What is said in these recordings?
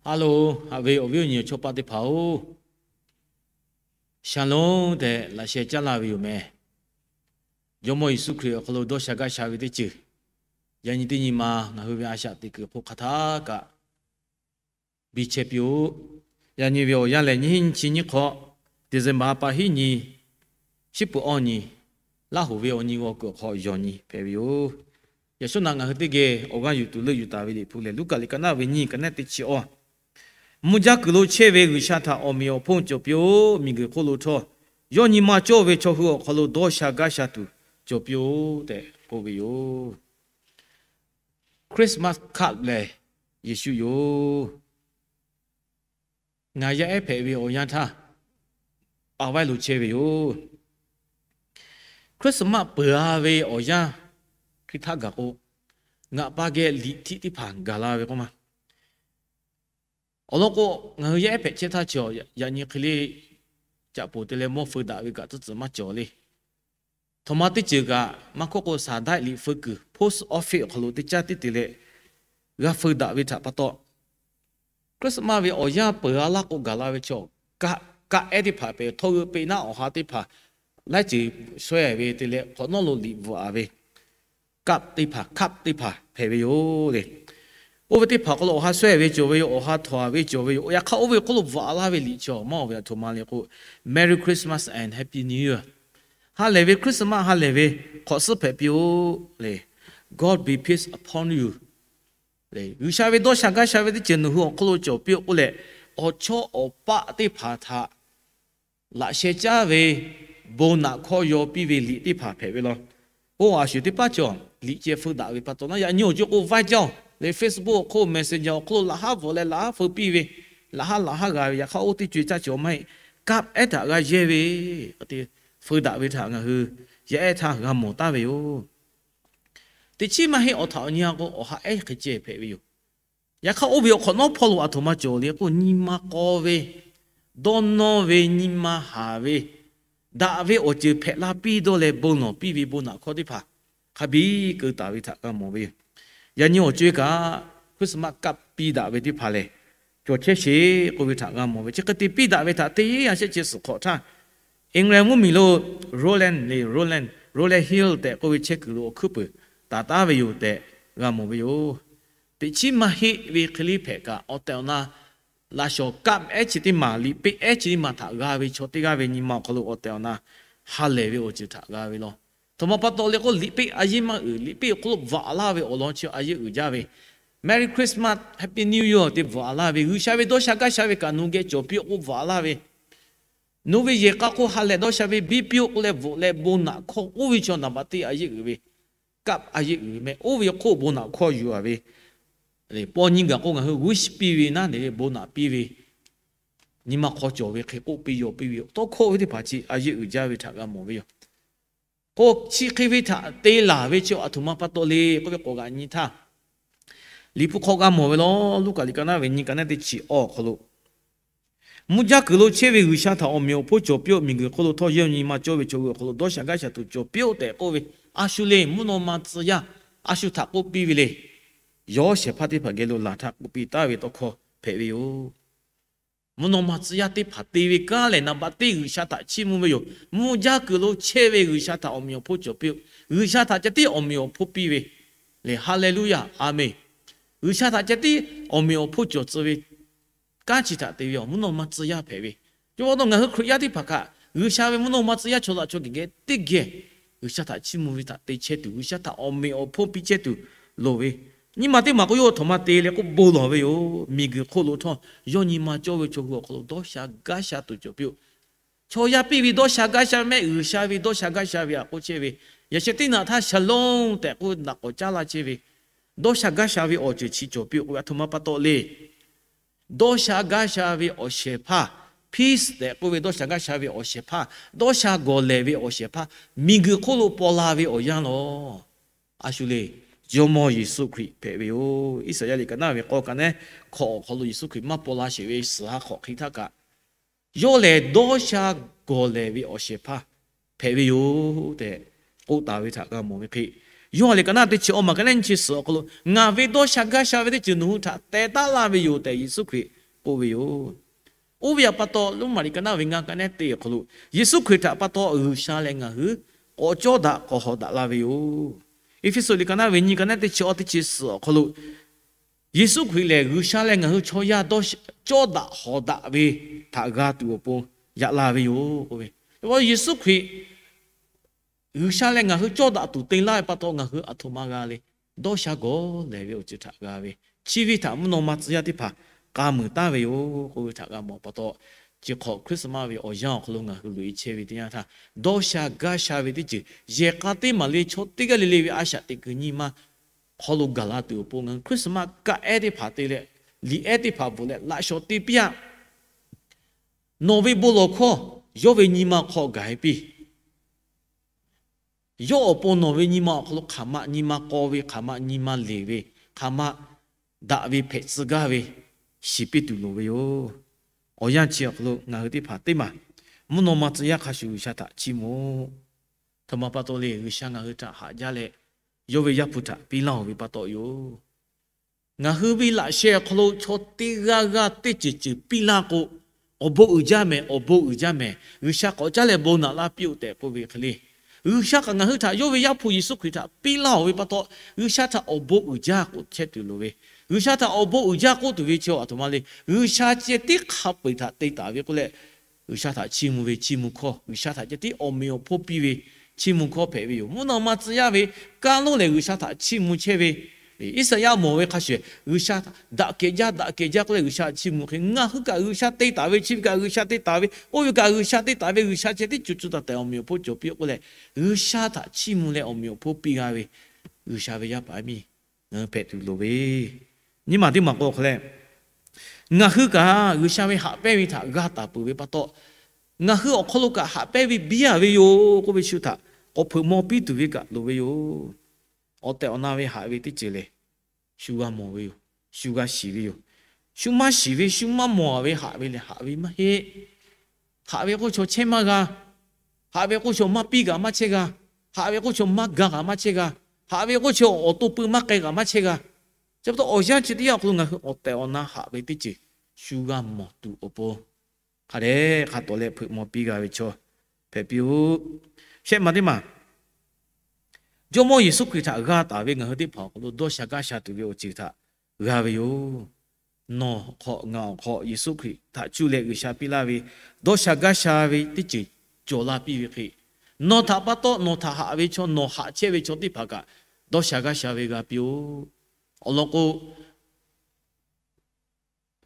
Hello, haꞈ ve awˬ viˉ awˬ nyi awˬ chawˇ paˆ teˇ hpaˍ-oˬ, Shalom tehꞈ laꞈ sheh caˉ laˇ ve yoˬ meh. Jawˇmawˇ Yeˍsuˆ Hkriꞈ awˬ hk'aw lo dawˇ sha gaˇ sha ve teˇ ceuˬ, yaꞈ nyi teˇ nyi ma ngaˬ hui ve a shaꞈ teꞈ kuiˬ hk'oˆ hk'aˬ htaˇ kaꞈ biˇ chehˇ piˇ-oˆ. Yaꞈ nyi ve awˬ yanˇ lehˬ, nyi hiˉ nyi chi nyiˇ hk'awꞈ, December ha pa hiˉ nyi, shiˉ peuˬ awˇ nyi, Laˇ hoˍ ve awˬ nyi g'aw kuiˬ awˬ hk'aw yawˬ nyi hpehꞈ ve yoˬ. Yaꞈ shawˉ naꞈ ngaˬ hui teˇ geh awˬ g'aˇ yuˬ tuˬ leuˆ yuˬ taˍ ve Liꞈ hpu lehˬ, Luˉkaꞈ liꞈ ka naˆ ve nyiˇ, ka naˆ teˇ chi awˇ, Mvuhˇ jaˇ kuiˬ lo chehˇ ve G'uiˬsha htaꞈ awˬ meꞈ awˬ hponˇ cawˬ piˇ-oˆ. Miˬguiˬ hk'oˆ lo htawˇ, yawˇ nyi ma cawˇ ve chaw hui awˬ hk'aw lo dawˇ sha gaˇ sha tuˬ cawˬ piˇ-oˆ tehꞈ k'oˆ ve yoˬ. Christmas card lehˬ, Yeˍsuˆ yoˬ. Ngaˬ yaˇ ehˉ hpehꞈ ve awˬ yanˇ htaˇ, Hawaii lo chehˇ ve yoˬ. Christmas peuˬ-a ve awˬ yanˇ hk'e htaˇ gaˬ k'o, ngaˬ pa geh liꞈ htiˆ teˇ hpaˍ gaˬ la ve k'oˆ ma. Awˬ lawn k'o, ngaˬ hui yaˇ ehˉ hpehꞈ chehˇ htaˇ chi, yaꞈ nyi hk'e le, caꞈ poˍ te leh mawˇ feu daꞈ ve kaꞈ tcuhˉ tcuhˬ maˇ cawˬ le. Htoꞈ ma teˇ ceuˬ kaꞈ maˇ hkawˇ k'o, saˍ daiˆ liꞈ feu kuiˬ post office awˬ hk'aw lo teˇ caˇ tiˉ te leh g'a feu daꞈ ve htaꞈ pa taw, Christmas ve awˬ yanˇ peuˬ-a laˇ k'o gaˬ la ve chaw, kaˆ ehˉ teˇ hpaˍ hpehꞈ, htawˇ g'euˆ peˆ naˉ awˬ ha teˇ hpaˍ laiˉ ceuˬ shawehˇ ve te leh hk'awꞈ nawˉ lo liꞈ bvuhꞈ-a ve, kaˆ teˇ hpaˍ, kaˆ teˇ hpaˍ hpehꞈ ve yoˬ le. Oˇ ve teˇ hpaˍ hk'aw lo awˬ ha shawehˇ ve cawˬ ve yoˬ. Awˬ ha htawnˍ-a ve cawˬ ve yoˬ. Yaꞈ hk'aˇ, oˇ ve hk'oˆ lo bvuhꞈ-a laˇ ve liꞈ chi awˬ maˇ ve aˬ htoꞈ ma le k'o, Merry Christmas and Happy New Year. Ha lehˬ ve Christmas, ha lehˬ ve hk'awꞈ suhˉ hpehꞈ piˇ-oˆ le. God be peace upon you. G'uiˬsha ve dawˇ sha gaˇ sha ve teˇ ceuˬ nawˬ hui awˬ hk'oˆ lo cawˬ piˇ-oˆ k'oˆ leh, awˬ chawˇ awˬ paˆ teˇ hpaˍ htaꞈ laꞈ sheh caˉ ve bon naꞈ hkawˇ yaw piˇ ve liꞈ teˇ hpaˍ hpehꞈ ve law. Oˇ a shuˍ teˇ paˉ cawˬ, liꞈ ceh feu daꞈ ve pa taw naˉ, yaꞈ nyi awˬ co k'o, Viber leh Facebook awˬ hk'oˆ, Messenger awˬ hk'oˆ lo laꞈ haˉ bvuhꞈ leh laꞈ haˉ feu piˇ ve, laꞈ haˉ laꞈ haˉ g'a ve, yaꞈ hk'aˇ oˇ teˇ co-e caˇ cawˬ maˇ heˆ. Kaˆ ehˉ htaꞈ g'a yehˇ ve, feu daꞈ ve htaꞈ ngaˬ hui yaˇ ehˉ htaˇ g'a mawˬ taˍ ve yoˬ. Teꞈ chiˉ maˇ heˆ, awˬ htaꞈ awˬ nyi-a k'o, awˬ ha ehˉ hk'e ceh hpehꞈ ve yoˬ. Yaꞈ hk'aˇ, oˇ ve awˬ hk'awꞈ nawˉ hpawˇ lo aˬ htoꞈ ma cawˬ le k'o, nyi ma k'aw ve, dawˇ nawˇ ve, nyi ma haˍ ve, daꞈ ve awˬ ceuˬ hpehꞈ la piˇ dawˇ leh bon lawˬ piˇ ve bon naꞈ hkawˇ teˇ hpaˍ hk'a biˇ keu taˍ ve htaꞈ g'a mawˬ ve yoˬ. Yaꞈ nyi awˬ co-e kaꞈ, Christmas kaˆ piˇ daꞈ ve teˇ hpaˍ lehˬ, cawˬ chehˇ sheˍ k'oˆ ve htaꞈ g'a mawˬ ve. Chi hk'e te piˇ daꞈ ve htaꞈ teˇ yanˇ shehˆ chi suhˍ hk'awꞈ htaˇ, England mvuhˇmiˬ lo Roland le, Roland, Roland Hill tehꞈ k'oˆ ve chehˇ kuiˬ lo awˬ hkuiˉ peuˬ taˍ taˉ ve yoˬ tehꞈ g'a mawˬ ve yoˬ. Teꞈ chiˉ maˇ heˆ ve hk'e le hpehꞈ kaꞈ, awˬ tehˬ awˬ na laꞈ shawˍ kaˆ ehˉ chi teˇ maˬ, liꞈ peˆ ehˉ chi teˇ maˬ htaꞈ g'a ve chaw teˇ g'aˇ ve nyi ma awˬ hk'aw lo awˬ tehˬ awˬ na ha lehˬ ve awˬ ceuˬ htaꞈ g'a ve law. Htoꞈ ma pa taw le k'o, liꞈ peˆ a yeˇ maˇ uiˍ, liꞈ peˆ awˬ hk'oˆ lo bvuhꞈ-a laˇ ve awˬ lawn chi a yeˇ uiˍ jaˇ ve, Merry Christmas, Happy New Year te bvuhꞈ-a laˇ ve, G'uiˬsha ve dawˇ sha gaˇ sha ve kaꞈ nawˬ geh cawˬ piˇ-oˆ k'oˆ bvuhꞈ-a laˇ ve, nawˬ ve yehˬ k'a hk'oˆ ha lehˬ dawˇ sha ve biˇ piˇ-oˆ k'oˆ leh bvuhꞈ leh bon naꞈ hkawˇ k'oˆ ve chaw naˍ baꞈ teˇ a yeˇ uiˍ ve, kaˆ a yeˇ uiˍ ve meh. Oˇ ve hk'oˆ bon naꞈ hkawˇ yuˬ-a ve, paw nyi gaˬ k'o ngaˬ hui wish piˇ ve naˉ, ne ve bon naꞈ piˇ ve, nyi ma hk'aw cawˬ ve hk'e k'oˆ piˇ yaw piˇ ve tawˇ hkawˇ ve teˇ hpaˍ chi a yeˇ uiˍ jaˇ ve htaꞈ g'a mawˬ ve yoˬ. K'o, chi hk'e ve htaꞈ te laˬ ve chi aˬ htoꞈ ma pa taw le k'oˆ ve k'awꞈ g'aꞈ nyi htaˇ, Liꞈ hpu hk'aw g'a mawˬ ve law. Luˉkaꞈ liꞈ ka naˆ ve nyi, ka naˆ teˇ chi awˇ awˬ hk'aw lo, mvuhˇ jaˇ kuiˬ lo chehˇ ve G'uiˬsha htaꞈ awˬ meꞈ awˬ hponˇ cawˬ piˇ-oˆ. Miˬguiˬ hk'oˆ lo htawˇ, yawˇ nyi ma cawˇ ve chaw hui awˬ hk'aw lo dawˇ sha gaˇ sha tuˬ cawˬ piˇ-oˆ tehꞈ k'oˆ ve, a shu le mvuhˇ naw ma tcuh yaˇ a shu htaꞈ k'oˆ piˇ ve le. Yawˇ shehˍ hpaˇ teˇ hpaˍ geh lo laˬ htaˇ k'oˆ piˇ taˍ ve tawˇ hkawˇ hpehꞈ ve yoˬ. Mvuhˇ naw ma tcuh yaˇ teˇ hpaˍ te ve kanˉ lehˬ, naˍ baꞈ teˇ G'uiˬsha htaꞈ chiˇ mvuh ve yoˬ. Mvuhˇ jaˇ kuiˬ lo chehˇ ve G'uiˬsha htaꞈ awˬ meꞈ awˬ hponˇ cawˬ piˇ-oˆ. G'uiˬsha htaꞈ ceh tiˉ awˬ meꞈ awˬ hponˇ piˇ ve le. Haˍleˍluˆyaˬ. Aˍmenˍ. G'uiˬsha htaꞈ ceh tiˉ awˬ meꞈ awˬ hponˇ cawˬ tcuh ve kanˉ chi htaꞈ te ve awˬ mvuhˇ naw ma tcuh yaˇ hpehꞈ ve. Yawˇ pa taw ngaˬ hui Hkriꞈ yaˇ teˇ hpaˍ kaꞈ, G'uiˬsha ve mvuhˇ naw ma tcuh yaˇ chaw laꞈ chaw geh geh teˇ geh G'uiˬsha htaꞈ chiˇ mvuh ve htaꞈ te chehˇ tuˬ, G'uiˬsha htaꞈ awˬ meꞈ awˬ hponˇ piˇ chehˇ tuˬ loˍ ve, nyi ma teˇ maˬ k'o yawˇ aˬ htoꞈ ma te le k'o bon lawˬ ve yoˬ. Miˬguiˬ hk'oˆ lo htawˇ, yawˇ nyi ma cawˇ ve chaw hui awˬ hk'aw lo dawˇ sha gaˇ sha tuˬ cawˬ piˇ-oˆ. Chaw yaˇ piˇ ve dawˇ sha gaˇ sha mehˆ, G'uiˬsha ve dawˇ sha gaˇ sha ve aꞈ k'oˆ chehˇ ve, yaꞈ sheh teˇ naꞈ htaˇ shalom tehꞈ k'oˆ ve naꞈ k'awꞈ caˉ laˇ chehˇ ve, dawˇ sha gaˇ sha ve awˬ ceuˬ chi cawˬ piˇ-oˆ k'o, aˬ htoꞈ ma pa taw le. Dawˇ sha gaˇ sha ve awˬ shehˍ hpaˇ, peace tehꞈ k'oˆ ve dawˇ sha gaˇ sha ve awˬ shehˍ hpaˇ, dawˇ sha gawˬ lehˬ ve awˬ shehˍ hpaˇ, miˬguiˬ hk'oˆ lo paw la ve awˬ yanˇ law. A shu le, Jawˇmawˇ Yeˍsuˆ Hkriꞈ hpehꞈ ve yoˬ. Iˉsaˍyaˆ liꞈ ka naˆ ve k'awˇ ka naˆ hkawꞈ awˬ hk'aw lo Yeˍsuˆ Hkriꞈ maˇ paw la sheˍ ve suhˍ ha hk'awꞈ hk'e htaˇ kaꞈ, yawˇ lehˬ dawˇ sha gawˬ lehˬ ve awˬ shehˍ hpaˇ hpehꞈ ve yoˬ tehꞈ k'oˆ taˍ ve htaꞈ g'a mawˬ ve hk'e, Yoˇhanˬ liꞈ ka naˆ teˇ chi awˇ maˬ ka naˆ nyiˇ chi suhˍ awˬ hk'aw lo, Ngaˬ ve dawˇ sha gaˇ sha ve teˇ ceuˬ nawˬ hui htaꞈ teh taˉ laˇ ve yoˬ tehꞈ Yeˍsuˆ Hkriꞈ k'oˆ ve yoˬ. Oˇ ve pa taw, Roˉmaꞈ liꞈ ka naˆ ve ngaˇ ka naˆ teˇ awˬ hk'aw lo, Yeˍsuˆ Hkriꞈ htaꞈ pa taw G'uiˬsha leh ngaˬ hui k'awꞈ cawˇ daꞈ k'awꞈ hawˍ daꞈ la ve yoˬ. Eˇfeˇsuꞈ liꞈ ka naˆ ve nyiˇ ka naˆ teˇ chi awˇ teˇ chi suhˍ awˬ hk'aw lo, Yeˍsuˆ Hkriꞈ lehˬ G'uiˬsha leh ngaˬ hui chaw yaˇ cawˇ daꞈ hawˍ daꞈ ve htaꞈ g'a tuˬ awˬ pon yaꞈ la ve yoˬ k'oˆ ve. Yeˍsuˆ Hkriꞈ G'uiˬsha leh ngaˬ hui cawˇ daꞈ tuˬ te laˇ ve pa taw, ngaˬ hui aˬ htoꞈ ma g'a le. Dawˇ sha gawˬ lehˬ ve awˬ ceuˬ htaꞈ g'a ve, chi ve htaꞈ mvuhˇ naw ma tcuh yaˇ teˇ hpaˍ k'a muiˬ taˍ ve yoˬ k'oˆ ve htaꞈ g'a mawˬ pa taw, chi hk'awꞈ Christmas ve awˬ yanˇ awˬ hk'aw lo ngaˬ hui loꞈ e chehˇ ve teˇ yanˇ htaˇ, dawˇ sha gaˇ sha ve teˇ ceuˬ yehˬ k'a teˇ maˬ le chaw teˇ g'aˇ le le ve a shaꞈ teꞈ kuiˬ nyi ma hk'aw lo gaˬ la tuˬ awˬ pon ngaˬ hui Christmas kaˆ ehˉ teˇ hpaˍ te leh, liꞈ ehˉ teˇ hpaˍ bvuhꞈ leh laꞈ shawnˍ te piˇ-aˆ. Nawˬ ve bon lawˬ hkawˇ yawˇ ve nyi ma hk'aw gaˬ e piˇ. Yawˇ awˬ pon nawˬ ve nyi ma awˬ hk'aw lo hk'aˬ ma nyi ma k'aw ve, hk'aˬ ma nyi ma leˬ ve, hk'aˬ ma daꞈ ve hpehꞈ tcuh gaˇ ve shiˍ piˇ tuˬ loˍ ve yoˬ. Awˬ yanˇ chi awˬ hk'aw lo ngaˬ hui teˇ hpaˍ teˇ maˬ mvuhˇ naw ma tcuh yaˇ hk'a shuˍ G'uiˬsha htaꞈ chiˇ mvuh-oˆ. Aˬ htoꞈ ma pa taw le, G'uiˬsha ngaˬ hui htaꞈ haꞈ jaˇ leh, yawˇ ve Yaˇ hpu htaꞈ piˇ laˇ-oˬ ve pa taw yoˬ. Ngaˬ hui ve laꞈ sheh awˬ hk'aw lo chaw teˇ g'aˇ g'aˇ teˇ ceuˬ ceuˬ piˇ laˇ k'o, awˬ bon uiˍ jaˇ mehˍ, awˬ bon uiˍ jaˇ mehˍ, G'uiˬsha k'awꞈ caˉ leh bon naꞈ laˇ piˇ-oˆ tehꞈ k'oˆ ve hk'e le. G'uiˬsha kaꞈ ngaˬ hui htaꞈ yawˇ ve Yaˇ hpu Yeˍsuˆ Hkriꞈ htaꞈ piˇ laˇ-oˬ ve pa taw, G'uiˬsha htaꞈ awˬ bon uiˍ jaˇ k'oˆ chehˇ tuˬ loˍ ve, G'uiˬsha htaꞈ awˬ bon uiˍ jaˇ k'oˆ tuˬ ve chi aˬ htoꞈ ma le, G'uiˬsha ceh tiˉ hk'a peu-eˬ htaꞈ te taˍ ve k'oˆ leh, G'uiˬsha htaꞈ chiˇ mvuh ve chiˇ mvuh hkawˇ, G'uiˬsha htaꞈ ceh tiˉ awˬ meꞈ awˬ hponˇ piˇ ve chiˇ mvuh hkawˇ hpehꞈ ve yoˬ. Mvuhˇ naw ma tcuh yaˇ ve kaˇ lonˉ lehˬ G'uiˬsha htaꞈ chiˇ mvuh chehˇ ve, Iˉsaˍyaˆ mawˬ ve hk'a shuˍ, G'uiˬsha daꞈ kehˬ jaˇ, daꞈ kehˬ jaˇ k'oˆ leh G'uiˬsha chiˇ mvuh hk'e, ngaˬ hui kaꞈ G'uiˬsha te taˍ ve, chi ve kaꞈ G'uiˬsha te taˍ ve, oˇ ve kaꞈ G'uiˬsha te taˍ ve, G'uiˬsha ceh tiˉ co co taiˍ taiˍ awˬ meꞈ awˬ hponˇ cawˬ piˇ k'oˆ leh, G'uiˬsha htaꞈ chiˇ mvuh leh awˬ meꞈ awˬ hponˇ piˇ g'a ve G'uiˬsha ve yaˇ paˍ yaˇ miˇ ngaˬ hui hpehꞈ tuˬ loˍ ve, nyiˇ maˬ teˇ maˬ k'o hk'e leh, ngaˬ hui kaꞈ G'uiˬsha ve haꞈ pehnˇ ve htaꞈ g'a taˍ peuˬ ve pa taw, ngaˬ hui awˬ hk'aw lo kaꞈ haꞈ pehnˇ ve biˇ a ve yoˬ k'oˆ ve shu htaꞈ k'awꞈ hpeuꞈ maw piˇ tuˬ ve kaꞈ loˍ ve yoˬ. Awˬ tehˬ awˬ na ve haꞈ ve teˇ ceuˬ lehˬ, shu g'a mawˬ ve yoˬ. Shu g'a shiˍ ve yoˬ. Shu maˇ shiˍ ve, shu maˇ mawˬ ve haꞈ ve lehˬ, haꞈ ve maˇ heˆ. Haꞈ ve k'oˆ chaw chehˇ maˇ g'a. Haꞈ ve k'oˆ chaw maˇ piˇ kaꞈ maˇ chehˇ g'a. Haꞈ ve k'oˆ chaw maˇ ga kaꞈ maˇ chehˇ g'a. Haꞈ ve k'oˆ chaw awˬ to pui maˇ k'ai kaꞈ maˇ chehˇ g'a. Chi pa taw awˬ yanˇ chi teˇ yanˇ awˬ hk'aw lo ngaˬ hui awˬ tehˬ awˬ na haꞈ ve teˇ ceuˬ shu g'a mawˬ tuˬ awˬ pon, hk'a dehꞈ hk'a tawˍ leh hpeuꞈ maw piˇ g'a ve chaw hpehꞈ piˇ-oˆ. Shehˆ maˬ teˇ maˬ, Jawˇmawˇ Yeˍsuˆ Hkriꞈ htaꞈ g'a taˍ ve ngaˬ hui teˇ hpaˍ awˬ hk'aw lo dawˇ sha gaˇ sha tuˬ ve awˬ ceuˬ htaꞈ g'a ve yoˬ. Nawˬ hk'aw ngaˬ awˬ hk'aw Yeˍsuˆ Hkriꞈ htaꞈ cuˇ leh G'uiˬsha piˇ laˇ ve dawˇ sha gaˇ sha ve teˇ ceuˬ cawˬ la piˇ ve hk'e, nawˬ htaꞈ pa taw nawˬ htaꞈ haꞈ ve chaw, nawˬ haꞈ chehˇ ve chaw teˇ hpaˍ kaꞈ dawˇ sha gaˇ sha ve g'a piˇ-oˆ. Awˬ lawn k'o,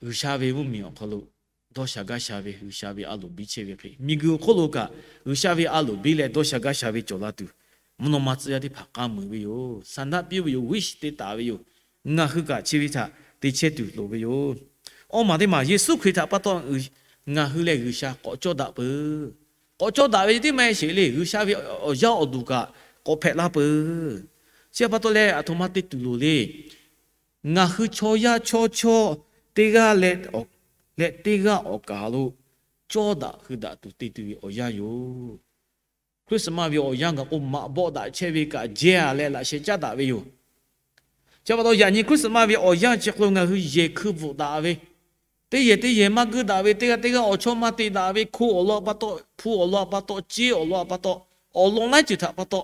G'uiˬsha ve mvuhˇmiˬ awˬ hk'aw lo dawˇ sha gaˇ sha ve G'uiˬsha ve a loˍ biˇ chehˇ ve hk'e, miˬguiˬ awˬ hk'oˆ lo kaꞈ G'uiˬsha ve a loˍ biˇ leh dawˇ sha gaˇ sha ve cawˬ la tuˬ, mvuhˇ naw ma tcuh yaˇ teˇ hpaˍ k'a muiˬ ve yoˬ. Saˍ naˆ piˇ ve yoˬ. Wiˇ shiˍ te taˍ ve yoˬ. Ngaˬ hui kaꞈ chi ve htaꞈ te chehˇ tuˬ loˍ ve yoˬ. Awˇ maˬ teˇ maˬ, Yeˍsuˆ Hkriꞈ htaꞈ pa taw ngaˬ hui leh G'uiˬsha k'awꞈ cawˇ daꞈ peuˬ. K'awꞈ cawˇ daꞈ ve teˇ maˇ heˆ sheˍ le, G'uiˬsha ve awˬ yaˇ awˬ duˬ kaꞈ k'awꞈ hpehꞈ la peuˬ. Chi pa taw leh aˬ htoꞈ ma te tuˬ loˍ le. Ngaˬ hui chaw yaˇ chaw chawˇ teˇ g'aˇ leh, leh teˇ g'aˇ awˬ kaˍ lo cawˇ daꞈ hui daꞈ tuˬ te tuˬ ve awˬ yanˇ yoˬ. Christmas ve awˬ yanˇ gaˬ k'o, maꞈ bawˆ daꞈ chehˇ ve kaꞈ jehˇ a leh laꞈ sheh caˉ daꞈ ve yoˬ. Chi pa taw yaꞈ nyi Christmas ve awˬ yanˇ chi hk'aw lo ngaˬ hui yehˬ hkui bvuhꞈ daꞈ ve, teˇ yehˬ teˇ yehˬ maˇ guiˇ daꞈ ve, teˇ g'aˇ teˇ g'aˇ awˬ chawˇ maˇ te daꞈ ve, hko awˬ lawn pa taw, hpu awˬ lawn pa taw, ceˇ awˬ lawn pa taw, awˬ lawn laiˉ ceuˬ htaꞈ pa taw,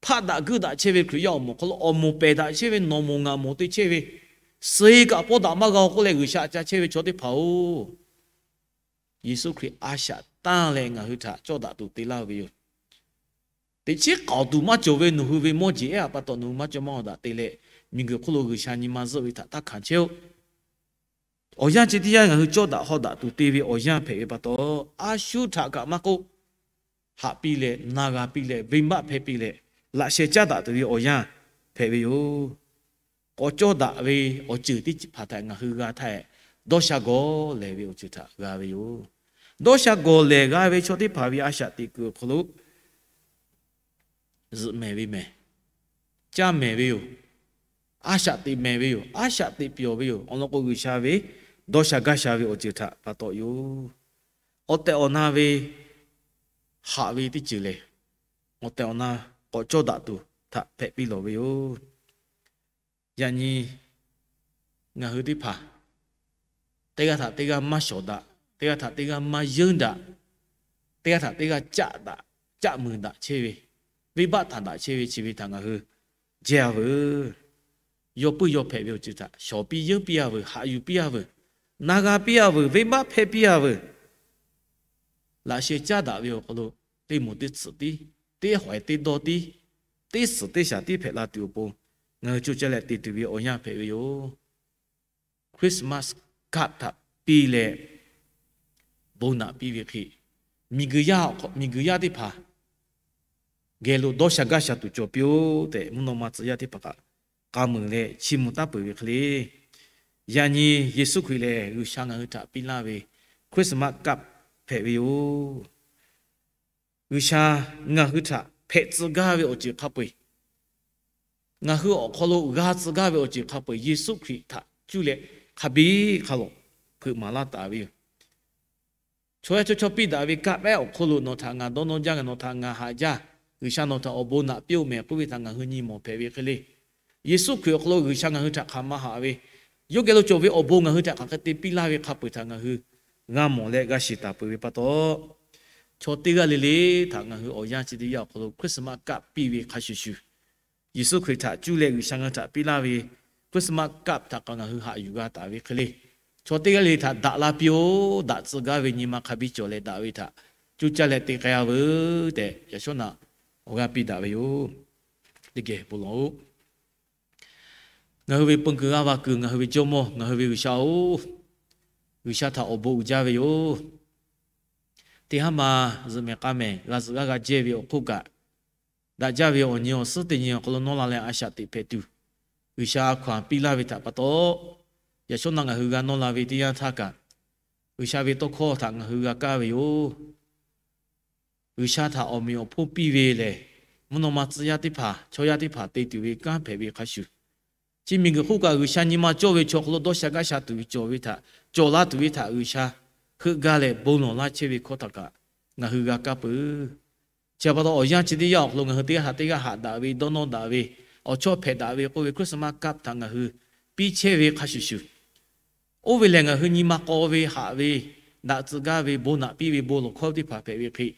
hpaˆ daꞈ guiˇ daꞈ chehˇ ve Hkriꞈ yaˇ awˬ moˍ hk'aw lo awˬ moˍ pehˬ daꞈ chehˇ ve, nawˬ moˍ ngaˬ moˍ te chehˇ ve, suh-e kaꞈ pawˇ daꞈ maˇ g'a-o k'oˆ leh G'uiˬsha ca chehˇ ve chaw teˇ hpaˍ-oˬ, Yeˍsuˆ Hkriꞈ a shaꞈ tanˇ leh ngaˬ hui htaꞈ cawˇ daꞈ tuˬ te laˇ ve yoˬ. Teꞈ chiˉ k'aoˍ tuˬ maˇ cawˬ ve nawˬ hui ve mawˇ jeˬ ehˉ a pa taw nawˬ hui maˇ cawˇ maˇ haw daꞈ te leh, miˬguiˬ hk'oˆ lo G'uiˬsha nyi ma zuhˆ ve htaꞈ taˇ hkanˍ chehˇ-oˆ. Awˬ yanˇ chi teˇ yanˇ ngaˬ hui cawˇ daꞈ haw daꞈ tuˬ te ve awˬ yanˇ hpehꞈ ve pa taw, a shu htaꞈ kaꞈ maˇ k'oˆ, haꞈ piˇ leh, na g'a piˇ leh, venˇbaˆ hpehˇ piˇ leh, laꞈ sheh caˉ daꞈ tuˬ ve awˬ yanˇ hpehꞈ ve yoˬ. K'awꞈ cawˇ daꞈ ve awˬ ceuˬ teˇ hpaˍ htaꞈ ngaˬ hui g'a htaˇ, dawˇ sha gawˬ lehˬ ve awˬ ceuˬ htaꞈ g'a ve yoˬ. Dawˇ sha gawˬ lehˬ g'a ve chaw teˇ hpaˍ ve a shaꞈ teꞈ kuiˬ awˬ hk'aw lo zuhꞈ mehˍ ve mehˍ, caˇ mehˍ ve yoˬ. A shaꞈ teꞈ mehˍ ve yoˬ. A shaꞈ teꞈ pyawˬ ve yoˬ. Awˬ lawn k'o, G'uiˬsha ve dawˇ sha gaˇ sha ve awˬ ceuˬ htaꞈ pa taw yoˬ. Awˬ tehˬ awˬ na ve haꞈ ve teˇ ceuˬ lehˬ, awˬ tehˬ awˬ na k'awꞈ cawˇ daꞈ tuˬ htaꞈ hpehꞈ piˇ lawˬ ve yoˬ. Yaꞈ nyi ngaˬ hui teˇ hpaˍ teˇ g'aˇ htaꞈ teˇ g'aˇ maˇ shawˍ daꞈ, teˇ g'aˇ htaꞈ teˇ g'aˇ maˇ yeunˇ daꞈ, teˇ g'aˇ htaꞈ teˇ g'aˇ caˆ daꞈ, caˆ muiˬ daꞈ chehˇ ve, venˇbaˆ htaꞈ daꞈ chehˇ ve chi ve htaꞈ ngaˬ hui jehˇ a veuˬ. Yawˇ puiˉ yawˇ hpehꞈ ve awˬ ceuˬ htaꞈ shawˍ piˇ yeunˇ piˇ a veuˬ, haꞈ yuˬ piˇ a veuˬ, na g'a piˇ a veuˬ, venˇbaˆ hpehˇ piˇ a veuˬ. Laꞈ sheh caˉ daꞈ ve awˬ hk'aw lo teˇ moˍ teˇ tsuhꞈ tiˉ, teˇ hawehˍ teˇ dawˇ tiˉ, teˇ suhˍ teˇ shaˍ tiˉ hpehꞈ la tuˬ awˬ pon, ngaˬ hui co caˇ leh te tuˬ ve awˬ yanˇ hpehꞈ ve yoˬ. Christmas card htaꞈ piˇ leh bon naꞈ piˇ ve hk'e, miˬguiˬ yaˇ, miˬguiˬ yaˇ teˇ hpaˍ geh lo dawˇ sha gaˇ sha tuˬ cawˬ piˇ-oˆ tehꞈ, mvuhˇ naw ma tcuh yaˇ teˇ hpaˍ htaꞈ k'a muiˬ leh chiˇ mvuh taˉ peuˬ ve hk'e le. Yaꞈ nyi Yeˍsuˆ Hkriꞈ lehˬ, G'uiˬsha ngaˬ hui htaꞈ piˇ laˇ ve Christmas card hpehꞈ ve yoˬ. G'uiˬsha ngaˬ hui htaꞈ hpehꞈ tcuh gaˇ ve awˬ ceuˬ hk'a peu-eˬ, ngaˬ hui awˬ hk'aw lo g'a tcuh gaˇ ve awˬ ceuˬ hk'a peu-eˬ, Yeˍsuˆ Hkriꞈ htaꞈ cuˇ leh hk'a biˇ hk'a lawꞈ hpeuꞈ maˍ laˇ taˍ ve yoˬ. Chaw yaˇ chaw chawˇ piˇ daꞈ ve kaˆ pehˉ awˬ hk'oˆ lo nawˬ htaꞈ ngaˬ dawˇ nawˇ jaˇ, ngaˬ nawˬ htaꞈ ngaˬ haꞈ jaˇ, G'uiˬsha nawˬ htaꞈ awˬ bon naꞈ piˇ-oˆ mehˍ k'oˆ ve htaꞈ ngaˬ hui nyi mawˬ hpehꞈ ve hk'e le. Yeˍsuˆ Hkriꞈ awˬ hk'aw lo G'uiˬsha ngaˬ hui htaꞈ hk'aˬ ma haꞈ ve, yawˇ geh lo cawˬ ve awˬ bon ngaˬ hui htaꞈ hk'aˬ hk'e te piˇ laˇ ve hk'a peu-eˬ htaꞈ ngaˬ hui g'a mawˬ leh g'a shiˍ taˍ peuˬ ve pa taw, chaw teˇ g'aˇ le le htaꞈ ngaˬ hui awˬ yanˇ chi teˇ yanˇ awˬ hk'aw lo Christmas card piˇ ve hk'a shuˍ shuˍ, Yeˍsuˆ Hkriꞈ htaꞈ cuˇ leh G'uiˬsha ngaˬ hui htaꞈ piˇ laˇ ve Christmas card htaꞈ k'a ngaˬ hui haꞈ yuˬ g'a taˍ ve hk'e le. Chaw teˇ g'aˇ le le htaꞈ daꞈ la piˇ-oˆ, daꞈ tcuh gaˇ ve nyi ma hk'a biˇ cawˬ leh daꞈ ve htaꞈ cuˇ caˇ leh te k'ai-a veuˬ tehꞈ, yaꞈ shawˉ naꞈ awˬ g'aˇ piˇ daꞈ ve yoˬ. Teˇ geh bon lawˬ-oˆ. Ngaˬ hui ve peu kuiˬ g'aˇ va kuiˬ, ngaˬ hui ve Jawˇmawˇ, ngaˬ hui ve G'uiˬsha-oˬ, G'uiˬsha htaꞈ awˬ bon uiˍ jaˇ ve yoˬ. Teˇ haˉ ma zuhꞈ mehˍ k'a mehˍ g'a zuhꞈ g'aˇ g'a jehˇ ve awˬ hk'oˆ kaꞈ, daꞈ jaˇ ve awˬ nyi awˬ suhˉ teˇ nyi awˬ hk'aw lo nawˇ la leh a shaꞈ teꞈ hpehꞈ tuˬ, G'uiˬsha a hkaw-anˬ piˇ laˇ ve htaꞈ pa taw, yaꞈ shawˉ naꞈ ngaˬ hui g'a nawˇ la ve teˇ yanˇ htaˇ kaꞈ, G'uiˬsha ve tawˇ hkawˇ htaꞈ ngaˬ hui g'a kaˇ ve yoˬ. G'uiˬsha htaꞈ awˬ meꞈ awˬ hponˇ piˇ ve lehˬ, mvuhˇ naw ma tcuh yaˇ teˇ hpaˍ, chaw yaˇ teˇ hpaˍ te tuˬ ve kanˉ hpehꞈ ve hk'a shuˍ, chi miˬguiˬ hk'oˆ kaꞈ G'uiˬsha nyi ma cawˇ ve chaw hk'aw lo dawˇ sha gaˇ sha tuˬ ve cawˬ ve htaꞈ, cawˬ la tuˬ ve htaꞈ G'uiˬsha heuˆ gaˇ leh bon lawˬ laˇ chehˇ ve hkawˇ htaꞈ kaꞈ ngaˬ hui g'a kaˇ peuˬ. Chi pa taw awˬ yanˇ chi teˇ yanˇ awˬ hk'aw lo ngaˬ hui teˇ g'aˇ htaꞈ teˇ g'aˇ haꞈ daꞈ ve, dawˇ nawˇ daꞈ ve, awˬ chawˇ hpehꞈ daꞈ ve k'oˆ ve Christmas card htaꞈ ngaˬ hui piˇ chehˇ ve hk'a shuˍ shuˍ, oˇ ve lehˬ ngaˬ hui nyi ma k'aw ve, haꞈ ve, daꞈ tcuh gaˇ ve, bon naꞈ piˇ ve bon lawˬ hkawˇ teˇ hpaˍ hpehꞈ ve hk'e,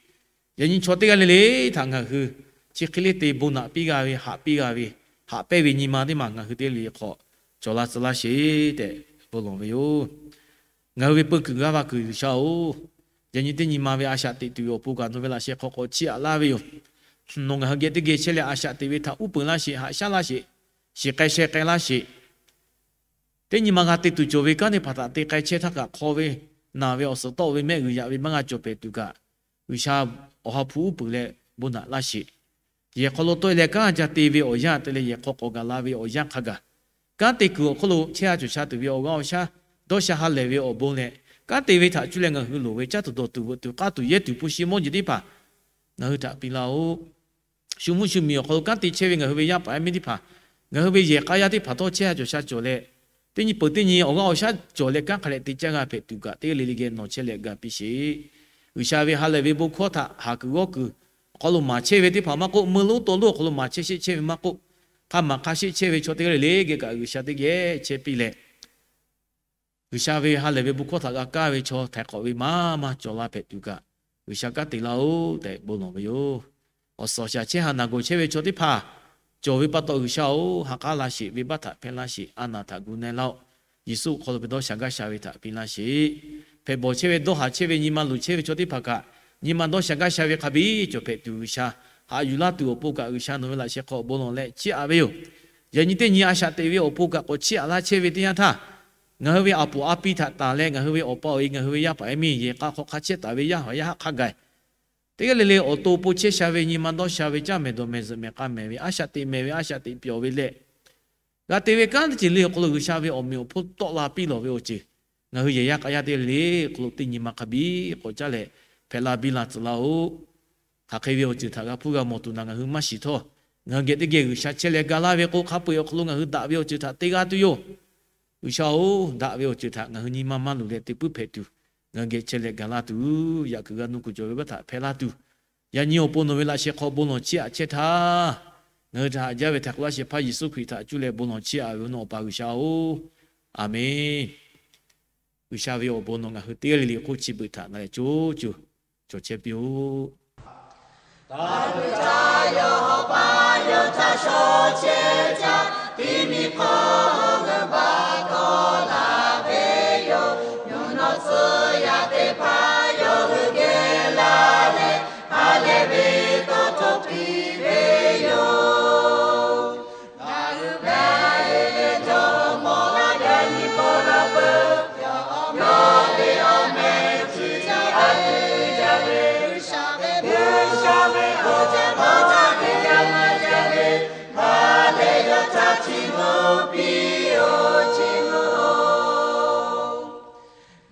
yaꞈ nyi chaw teˇ g'aˇ le le htaꞈ ngaˬ hui chi hk'e le te bon naꞈ piˇ g'a ve, haꞈ piˇ g'a ve, haꞈ pehnˇ ve nyi ma teˇ maˬ ngaˬ hui teˇ g'aˇ le le hk'aw cawˬ la tcuh laˇ sheˍ tehꞈ bon lawˬ ve yoˬ. Ngaˬ hui ve peu kuiˬ g'aˇ va kuiˬ G'uiˬsha-oˬ, yaꞈ nyi teˇ nyi ma ve a shaꞈ teꞈ tuˬ ve awˬ pon kaꞈ nawˬ ve laꞈ sheh hk'aw k'awꞈ chiˇ aꞈ laˇ ve yoˬ. Nawˬ ngaˬ hui geh teˇ geh chehˇ leh a shaꞈ teꞈ ve htaꞈ uˉ peunˍ laˇ sheˍ, haꞈ shaˉ laˇ sheˍ, shiˍ k'ai sheh k'ai laˇ sheˍ. Teˇ nyi ma g'a te tuˬ cawˬ ve kanˉ teˇ hpaˍ htaꞈ te k'ai chehˇ htaˇ kaꞈ hk'aw ve, naˬ ve awˬ suhˍ tawˆ ve mehˆ g'uiˬ yaꞈ ve maˇ g'a cawˬ hpehꞈ tuˬ kaꞈ, G'uiˬsha awˬ ha hpu uˉ peunˍ leh bon naꞈ laˇ sheˍ. Yehˬ hk'aw lo tawˆ-e leh kanˉ a ca te ve awˬ yanˇ te leh yehˬ hk'aw k'awꞈ gaˬ la ve awˬ yanˇ hk'a gaˬ, kanˉ te kuiˬ awˬ hk'oˆ lo chehˇ a cawˬ sha tuˬ ve awˬ g'aˇ awˬ shaˉ, dawˇ sha ha lehˬ ve awˬ bon leh, kanˉ te ve htaꞈ cuˇ leh ngaˬ hui loˍ ve caˇ tuˬ dawˬ tuˬ veuꞈ tuˬ k'aˇ tuˬ yehˇ tuˬ hpu shi mawˇ jeˬ teˇ hpaˍ ngaˬ hui htaꞈ piˇ laˇ-oˆ. Shu mvuhˇ shu miˬ awˬ hk'aw lo kanˉ te chehˇ ve ngaˬ hui ve yaˇ paˍ yaˇ miˇ teˇ hpaˍ, ngaˬ hui ve yehˬ k'a yaˇ teˇ hpaˍ htawˇ chehˇ a cawˬ sha cawˬ leh, teˇ nyi peuˬ teˇ nyi awˬ g'aˇ awˬ shaˉ cawˬ leh kanˉ hk'a dehꞈ te caˇ g'a hpehꞈ tuˬ kaꞈ, teˇ g'aˇ le le geh nawˬ chehˇ leh ga piˇ sheˍ. G'uiˬsha ve ha lehˬ ve bon hkawˇ htaꞈ haˍ kuiˬ g'awˇ kuiˬ awˬ hk'aw lo maˍ chehˇ ve teˇ hpaˍ maˇ k'oˆ, meuˇ lonˉ taw lonˉ awˬ hk'aw lo maˍ chehˇ sheˆ chehˇ ve maˇ k'oˆ, hk'a maˍ hk'a sheˆ chehˇ ve chaw teˇ g'aˇ le le geh kaꞈ G'uiˬsha teˇ geh chehˇ piˇ leh, G'uiˬsha ve ha lehˬ ve bon hkawˇ htaꞈ g'a kaˇ ve chaw htaiˍ hk'awꞈ ve maˇ maˇ cawˬ la hpehꞈ tuˬ kaꞈ, G'uiˬsha kanˉ te laˇ-oˆ tehꞈ bon lawˬ ve yoˬ. Awˬ suhˍ awˬ shaˍ chehˇ ha naˬ gawˬ chehˇ ve chaw teˇ hpaˍ cawˬ ve pa taw, G'uiˬsha-oˬ, ha k'aˉ laˇ sheˍ, venˇbaˆ htaꞈ hpehˇ laˇ sheˍ, a naˬ htaꞈ gu na-e laˇ-oˆ. Yeˍsuˆ awˬ hk'aw lo ve dawˇ sha gaˇ sha ve htaꞈ piˇ laˇ sheˍ. Hpehꞈ bawˬ chehˇ ve, dawˇ haˍ chehˇ ve, nyi ma luˬ chehˇ ve chaw teˇ hpaˍ kaꞈ, nyi ma dawˇ sha gaˇ sha ve hk'a biˇ cawˬ hpehꞈ tuˬ G'uiˬsha haꞈ yuˬ laˇ tuˬ awˬ pon kaꞈ, G'uiˬsha nawˬ ve laꞈ sheh hk'aw bon lawˬ leh chiˇ aꞈ ve yoˬ. Yaꞈ nyi teˇ nyi a shaꞈ teꞈ ve awˬ pon kaꞈ k'awꞈ chiˇ aꞈ laˇ chehˇ ve teˇ yanˇ htaˇ, ngaˬ hui ve a poˍ a pi htaꞈ tanˬ leh, ngaˬ hui ve awˬ pa awˬ e, ngaˬ hui ve yaˇ paˍ yaˇ miˇ yehˬ k'a hk'aw hk'a chehˇ taˍ ve yaˇ haꞈ yaˇ haˆ hk'a gaˬ, teˇ g'aˇ le le awˬ to po chehˇ sha ve nyi ma dawˇ sha ve, caˇ mehˍ dawˬ mehˍ, zuhꞈ mehˍ k'a mehˍ ve, a shaꞈ teꞈ mehˍ ve, a shaꞈ teꞈ pyawˬ ve leh, g'a te ve kanˉ teˇ ceuˬ le awˬ hk'aw lo G'uiˬsha ve awˬ meꞈ awˬ hponˇ tawˆ la piˇ lawˬ ve awˬ ceuˬ, ngaˬ hui yehˬ yaˇ k'a yaˇ teˇ g'aˇ le le hk'aw lo teˇ nyi ma hk'a biˇ k'awꞈ caˇ leh hpehꞈ la biˇ la tcuh laˇ-oˆ. Hk'aˬ hk'e ve awˬ ceuˬ htaꞈ g'a hpuˇ g'a mawˬ tuˬ naˬ ngaˬ hui maˇ shiˍ htawˇ, ngaˬ hui geh teˇ geh G'uiˬsha chehˇ leh ga laˇ ve k'o, hk'a peu-eˬ awˬ hk'aw lo ngaˬ hui daꞈ ve awˬ ceuˬ htaꞈ te g'a tuˬ yoˬ. G'uiˬsha-oˬ, daꞈ ve awˬ ceuˬ htaꞈ ngaˬ hui nyi ma maˇ luˬ leh te puiˉ hpehꞈ tuˬ, ngaˬ hui geh chehˇ leh ga laˇ tuˬ, yaꞈ kuiˬ g'a nuˇ kuiˬ cawˬ ve baˆ htaꞈ hpehꞈ laˇ tuˬ, yaꞈ nyi awˬ pon nawˬ ve laꞈ sheh hk'aw bon lawˬ chiˇ aꞈ chehˇ htaˇ, Ngaˬ hui htaꞈ haꞈ jaˇ ve htaꞈ k'oˆ laˇ shehˍ hpaˇ Yeˍsuˆ Hkriꞈ htaꞈ cuˇ leh bon lawˬ chiˇ aꞈ ve awˬ naw Awˬ pa G'uiˬsha-oˬ, Aˍmenˍ. G'uiˬsha ve awˬ bon nawˬ ngaˬ hui teˇ g'aˇ le le hk'oˆ chi beuꞈ htaꞈ ngaˬ leh co co cawˬ chehˇ piˇ-oˆ. Taˇ tuˬ ca yawˇ hawˉ paˇ yawˇ htaꞈ shaw chehˇ caˇ, tiˇ miˬ hk'aw g'uiˬ baˆ tawˆ la ve yoˬ. Mvuhˇ naw tcuh yaˇ teˇ hpaˍ yawˇ hui geh laˇ leh, ha lehˬ ve tawˇ hkawˇ piˇ ve yoˬ. Ngaˬ hui ve jawˇmawˇ yaˇ nyi paw la peuˬ, yawˇ ve awˬ meh chi aꞈ tuˬ jaˇ ve, G'uiˬsha ve awˬ jaˇ mawˇ jaˇ ve yaˇ maˇ jaˇ ve, ha lehˬ yawˇ htaꞈ chiˇ mvuh piˇ-oˆ, chiˇ mvuh-oˆ.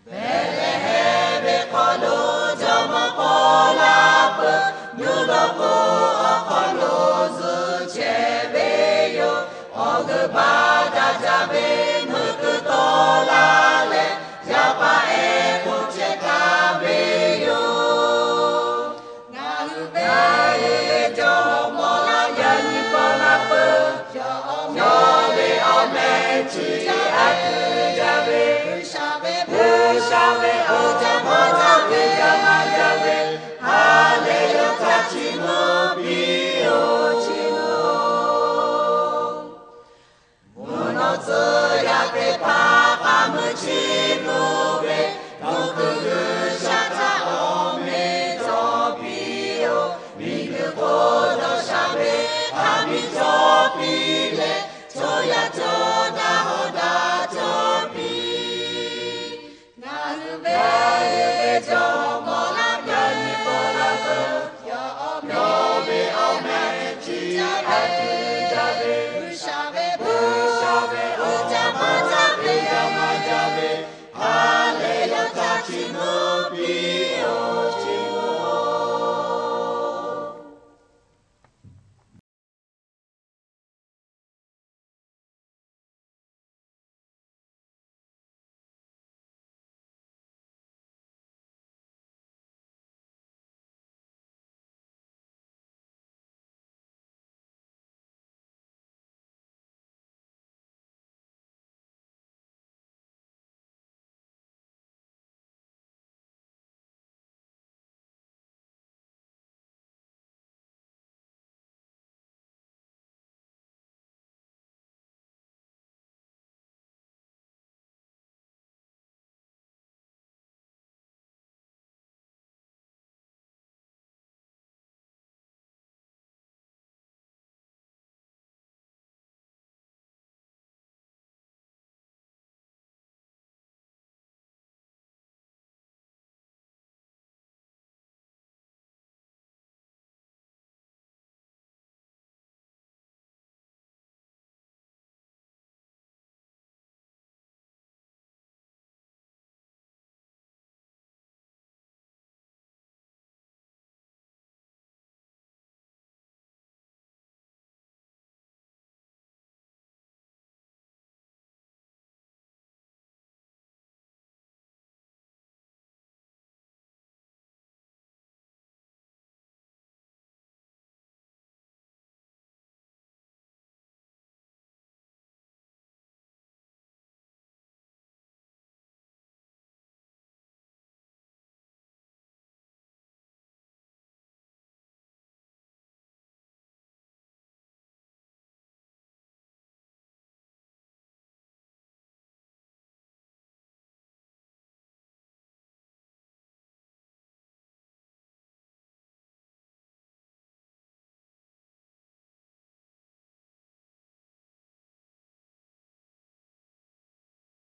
Behˍlehˍhehnˍ ve hk'aw lo jawˇmawˇ paw la peuˬ, nuˇ dawˇ hk'oˆ awˬ hk'aw lo zuhˆ chehˇ ve yoˬ. Awˬ g'uiˬ baˆ daꞈ jaˇ ve meuꞈ keu tawˆ la leh, yaˇ paˍ ehˉ hk'oˆ chehˇ taˍ ve yoˬ. Ngaˬ hui ve jawˇmawˇ yaˇ nyi paw la peuˬ, yawˇ ve awˬ meh chi aꞈ tuˬ jaˇ ve, G'uiˬsha ve awˬ jaˇ mawˇ jaˇ ve yaˇ maˇ jaˇ ve, ha lehˬ yawˇ htaꞈ chiˇ mvuh piˇ-oˆ, chiˇ mvuh-oˆ. Mvuhˇ naw tcuh yaˇ teˇ hpaˍ k'aˇ mui chiˇ mvuh ve, nawˬ hui G'uiˬsha htaꞈ awˬ meh cawˬ piˇ-oˆ. Miˬguiˬ hk'oˆ dawˇ sha ve hk'a biˇ cawˬ piˇ leh, chaw yaˇ cawˬ daꞈ hawˉ daꞈ cawˬ piˇ. Ngaˬ hui ve jawˇ